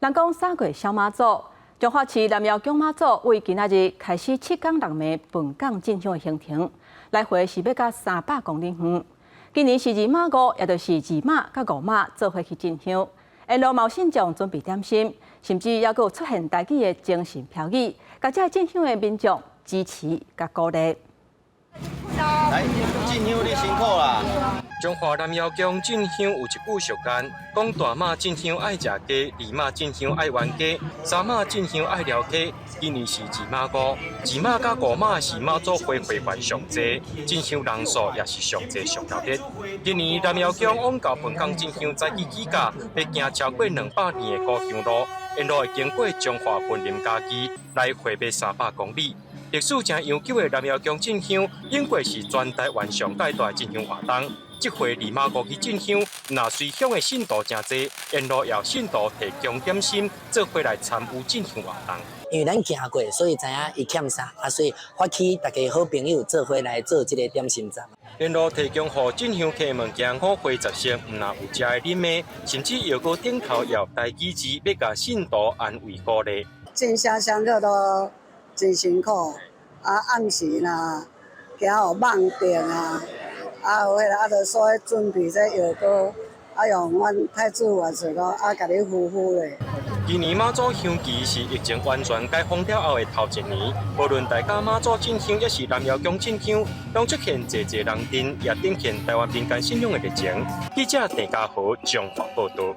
人講三月痟媽祖，彰化市南瑤宮媽祖為今仔日開始七工六暝飯港進香的行程，來回是欲甲300公里遠。今年是二媽五，也就是二媽佮五媽做伙去進香，沿路嘛有信眾準備點心，甚至猶閣有出現台語的精神標語，共遮進香的民眾支持佮鼓勵。來進香你辛苦啦！彰化南瑤宮進香有一句俗諺，講大媽進香愛食雞，二媽進香愛冤家，三媽進香愛撩溪。今年是二媽五，二媽佮五媽是媽祖會會員上濟，進香人數也是上濟上熱烈。今年南瑤宮往到飯港進香早起起駕，欲行超過200年的古香路，沿路會經過彰化雲林嘉義，來回欲300公里。歷史誠悠久的南瑤宮進香，應該是全台灣上蓋大進香活動。這回二媽五去進香，若隨鄉的信徒誠濟，沿路也有信徒提供點心，做伙來參與進香活動。因為咱行過，所以知影伊欠啥，啊，所以發起大家好朋友做伙來做這個點心站。沿路提供予進香客物件五花雜色，毋但有食的啉的，甚至藥膏頂頭也有台語字，欲共信徒安慰鼓勵。進香上課都真辛苦，啊，暗時若驚予夢著啊，啊，有彼个啊，著所以準備這藥膏，啊，用阮太子元帥講，啊，共你敷敷咧。今年媽祖香期是疫情完全解封了後的頭一年，無論大甲媽祖進香，抑是南瑤宮進香，攏出現濟濟人陣，也展現台灣民間信仰的熱情。記者鄭家豪彰化報導。